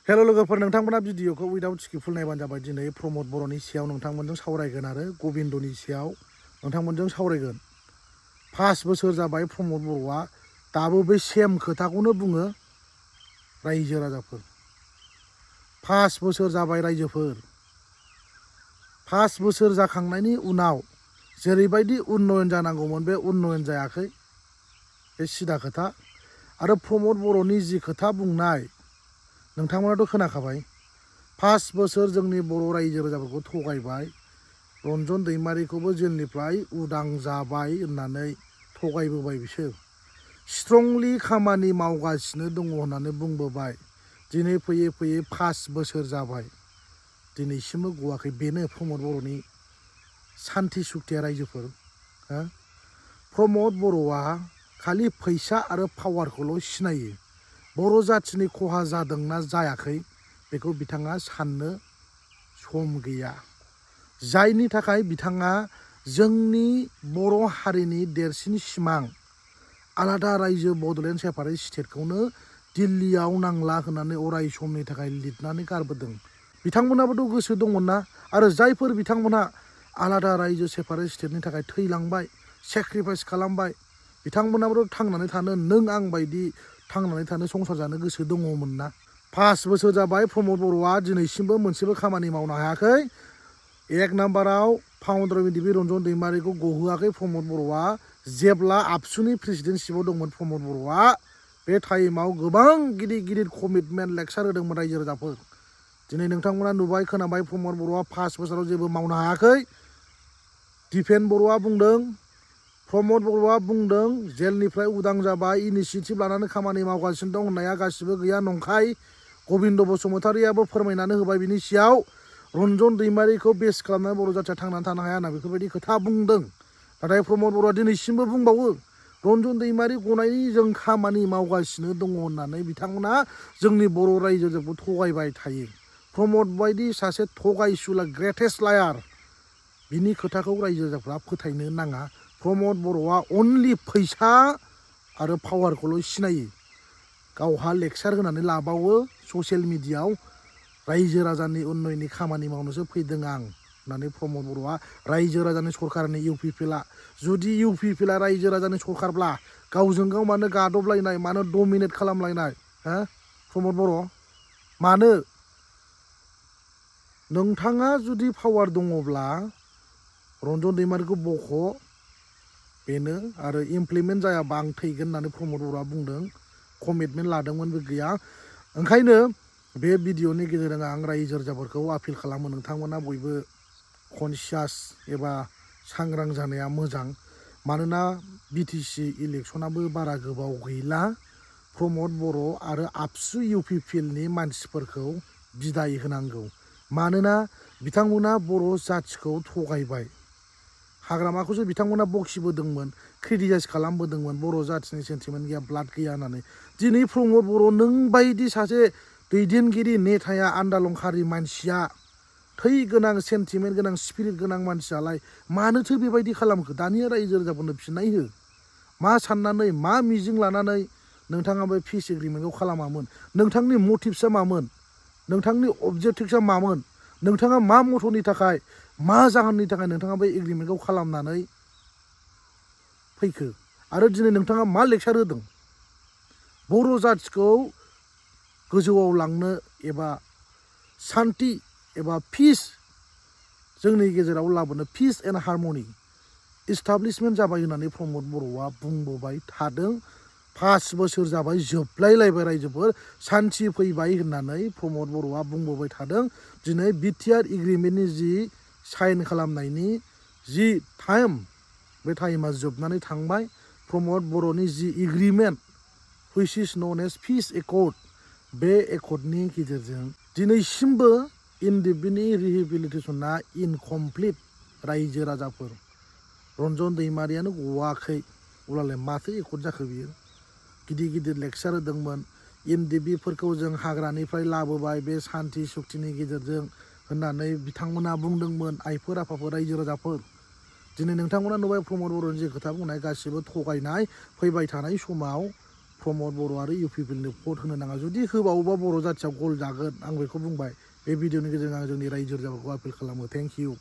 हेल' लोगोफोर नोंथांमोना भिडिअखौ उइदाउट स्किपफुल नायबानो जाबाय। दिनै प्रमद बर'नि सायाव नोंथांमोनजों सावरायगोन आरो गबिन्दनि सायाव नोंथांमोनजों सावरायगोन। 5 बोसोर जाबाय प्रमद बर'आ दाबो बे सेम खोथाखौनो बुङो। रायजो राजाफोर 5 बोसोर जाबाय रायजोफोर। 5 बोसोर जाखांनायनि उनाव जेरैबायदि उन्नयन जानांगौमोन बे उन्नयन जायाखै। बे सिदा खोथा। आरो प्रमद बर'नि जि खोथा बुंनाय नोंथांमोनाथ' खोनाखाबाय। 5 बोसोर जोंनि बर' रायजो राजाफोरखौ थगायबाय। रन्जन दैमारिखौबो जेलनिफ्राय उदां जाबाय होननानै थगायबोबाय बिसोर। स्ट्रंलि खामानि मावगासिनो दङ होननानै बुंबोबाय। दिनै फैयै फैयै 5 बोसोर जाबाय। दिनैसिमबो गवाखै। बेनो प्रमद बर'नि सान्थि सुक्तिया रायजोफोर। प्रमद बर'आ खालि फैसा आरो पावारखौल' सिनायो। बर' जाथिनि खहा जादोंना जायाखै बेखौ बिथाङा साननो सम गैया। जायनि थाखाय बिथाङा जोंनि बर' हारिनि देरसिन सिमां आलादा रायजो बड'लेण्ड सेपारेट स्टेटखौनो दिल्लीयाव नांला होननानै अराय समनि थाखाय लिरनानै गारबोदों। बिथांमोनाबोथ' गोसो दंमोन ना। आरो जायफोर बिथांमोनहा आलादा रायजो सेपारेट स्टेटनि थाखाय थैलांबाय, सेक्रिफाइस खालामबाय, बिथांमोनाबोथ' थांनानै थानो, नों आं बायदि थांनानै थानो, संसार जानो गोसो दङमोन ना। 5 बोसोर जाबाय प्रमद बर'आ दिनैसिमबो मोनसेबो खामानि मावनो हायाखै। 1 नाम्बाराव फाउन्डार बिदिबि रन्जन दैमारिखौ गहोआखै प्रमद बर'आ। जेब्ला आबसुनि प्रेसिडेन्टशिपआव दंमोन प्रमद बर'आ, बे टाइमाव गोबां गिदिर गिदिर कमिटमेन्ट लेक्सार होदोंमोन रायजो राजाफोर। दिनै नोंथांमोना नुबाय खोनाबाय प्रमद बर'आ 5 बोसोराव जेबो मावनो हायाखै। दिपेन बर'आ बुंदों, प्रमद बर'आ बुंदों जेलनिफ्राय उदां जाबाय, इनिसियेटिभ लानानै खामानि मावगासिनो दं होननाया गासिबो गैया, नंखाय। गबिन्द बसुमतारियाबो फोरमायनानै होबाय बिनि सायाव। रन्जन दैमारिखौ बेस खालामनानै बर' जाथिया थांनानै थानो हाया होनना बेफोरबायदि खोथा बुंदों। नाथाय प्रमद बर'आ दिनैसिमबो बुंबावो रन्जन दैमारि गनायनि जों खामानि मावगासिनो दङ होननानै बिथांमोना जोंनि बर' रायजोजोंबो थगायबाय थायो। प्रमद बायदि सासे थगायसुला ग्रेटेस्ट लायार, बिनि खोथाखौ रायजो राजाफ्रा फोथायनो नाङा। प्रमद बर'आ अनलि फैसा आरो पावारखौल' सिनायो। गावहा लेक्सार होनानै लाबावो ससियेल मिडियायाव, रायजो राजानि उन्नयननि खामानि मावनोसो फैदों आं होननानै प्रमद बर'आ। रायजो राजानि सरकारनि UPPLआ जुदि UPPLआ रायजो राजानि सरकारब्ला गावजों गाव मानो गादबलायनाय, मानो डमिनेट खालामलायनाय? प्रमद बर' मानो? नोंथाङा जुदि पावार दङब्ला रन्जन दैमारिखौ बख', बेनो। आरो इमप्लिमेन्ट जायाबा आं थैगोन होननानै प्रमद बर'आ बुंदों। कमिटमेन्ट लादोंमोन, बे गैया। ओंखायनो बे भिडिअनि गेजेरजों आं रायजो राजाफोरखौ आपिल खालामो, नोंथांमोना बयबो कनसियास एबा सांग्रां जानाया मोजां। मानोना BTC इलेक्सनाबो बारा गोबाव गैला। प्रमद बर' आरो आबसु UPPLनि मानसिफोरखौ बिदाय होनांगौ। मानोना बिथांमोना बर' जाथिखौ थगायबाय। हाग्रामाखौसो बिथांमोना बखिबोदोंमोन, क्रिटिसाइज खालामबोदोंमोन, बर' जाथिनि सेन्टिमेन्ट गैया, ब्लाड गैया होननानै। दिनै प्रमद बर' नों बायदि सासे दैदेनगिरि नेताया, आन्दालं हारि मानसिया, थै गोनां, सेन्टिमेन्ट गोनां, स्पिरिट गोनां मानसियालाय मानोथो बेबायदि खालामखो? दानिया रायजो राजाफोरनो फिननाय हो। मा साननानै, मा मिजिं लानानै नोंथाङा बे पिस एग्रिमेन्टखौ खालामामोन? नोंथांनि मटिभ्सआ मामोन? नोंथांनि अबजेक्टिभ्सआ मामोन? नोंथाङा मा मथ'नि थाखाय, मा जाहोननि थाखाय नोंथाङा बे एग्रिमेन्टखौ खालामनानै फैखो? आरो दिनै नोंथाङा मा लेक्सार होदों? बर' जाथिखौ गोजौआव लांनो एबा सान्थि एबा पिस जोंनि गेजेराव लाबोनो, पिस एन्ड हारमनि इस्टाब्लिशमेन्ट जाबाय होननानै प्रमद बर'आ बुंबोबाय थादों। 5 बोसोर जाबाय, जोबलायलायबाय रायजोफोर, सान्थि फैबाय होननानै प्रमद बर'आ बुंबोबाय थादों। दिनै BTR एग्रिमेन्टनि जि साइन खालामनायनि जि टाइम, बे टाइमा जोबनानै थांबाय। प्रमद बर'नि जि agreement which is known as peace accord, बे एकर्डनि गेजेरजों दिनैसिमबो इनडेफिनिट रिहेबिलिटेसना इनकमप्लिट। रायजो राजाफोर, रन्जन दैमारियानो गवाखै, अब्लालाय माथो एकर्ड जाखो बियो? गिदिर गिदिर लेक्सार होदोंमोन, NDBफोरखौ जों हाग्रानिफ्राय लाबोबाय बे सान्थि सुक्तिनि गेजेरजों होननानै बिथांमोना बुंदोंमोन। आइफोर आफाफोर, रायजो राजाफोर, दिनै नोंथांमोना नुबाय प्रमद बर'नि जे खोथा बुंनाय गासिबो थगायनाय। फैबाय थानाय समाव प्रमद बर' आरो इउ पि पि एल नो भट होनो नाङा जुदि होबावोबा बर' जाथिया गल जागोन आं बेखौ बुंबाय बे भिडिअनि गेजेरजों आं जोंनि रायजो राजाफोरखौ आपिल खालामो थेंक इउ